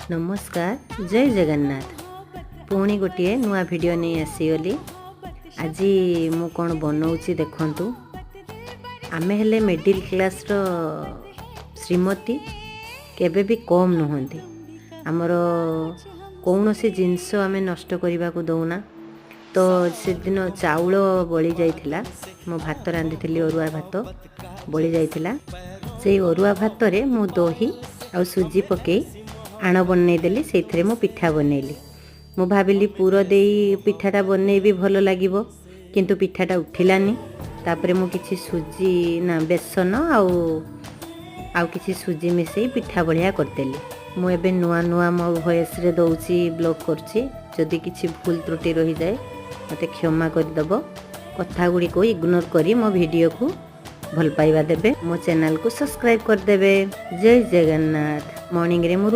ନମସ୍କାର, ଜୟ ଜଗନ୍ନାଥ। ପୁଣି ଗୋଟିଏ ନୂଆ ଭିଡ଼ିଓ ନେଇ ଆସିଗଲି। ଆଜି ମୁଁ କ'ଣ ବନଉଛି ଦେଖନ୍ତୁ। ଆମେ ହେଲେ ମିଡ଼ିଲ୍ କ୍ଲାସ୍ର ଶ୍ରୀମତୀ, କେବେ ବି କମ୍ ନୁହନ୍ତି। ଆମର କୌଣସି ଜିନିଷ ଆମେ ନଷ୍ଟ କରିବାକୁ ଦେଉନା। ତ ସେଦିନ ଚାଉଳ ବଳି ଯାଇଥିଲା। ମୁଁ ଭାତ ରାନ୍ଧିଥିଲି, ଅରୁଆ ଭାତ ବଳି ଯାଇଥିଲା। ସେଇ ଅରୁଆ ଭାତରେ ମୁଁ ଦହି ଆଉ ସୁଜି ପକାଇ ଆଣ ବନେଇଦେଲି। ସେଇଥିରେ ମୁଁ ପିଠା ବନେଇଲି। ମୁଁ ଭାବିଲି ପୁର ଦେଇ ପିଠାଟା ବନେଇବି, ଭଲ ଲାଗିବ, କିନ୍ତୁ ପିଠାଟା ଉଠିଲାନି। ତାପରେ ମୁଁ କିଛି ସୁଜି ନା ବେସନ ଆଉ କିଛି ସୁଜି ମିଶାଇ ପିଠା ଭଳିଆ କରିଦେଲି। ମୁଁ ଏବେ ନୂଆ ନୂଆ ମୋ ଭଏସ୍ରେ ଦେଉଛି, ବ୍ଲଗ୍ କରୁଛି। ଯଦି କିଛି ଭୁଲ ତ୍ରୁଟି ରହିଯାଏ, ମୋତେ କ୍ଷମା କରିଦେବ। କଥା ଗୁଡ଼ିକୁ ଇଗ୍ନୋର କରି ମୋ ଭିଡ଼ିଓକୁ ଭଲ ପାଇବା ଦେବେ, ମୋ ଚ୍ୟାନେଲକୁ ସବସ୍କ୍ରାଇବ୍ କରିଦେବେ। ଜୟ ଜଗନ୍ନାଥ। ମର୍ଣ୍ଣିଂରେ ମୁଁ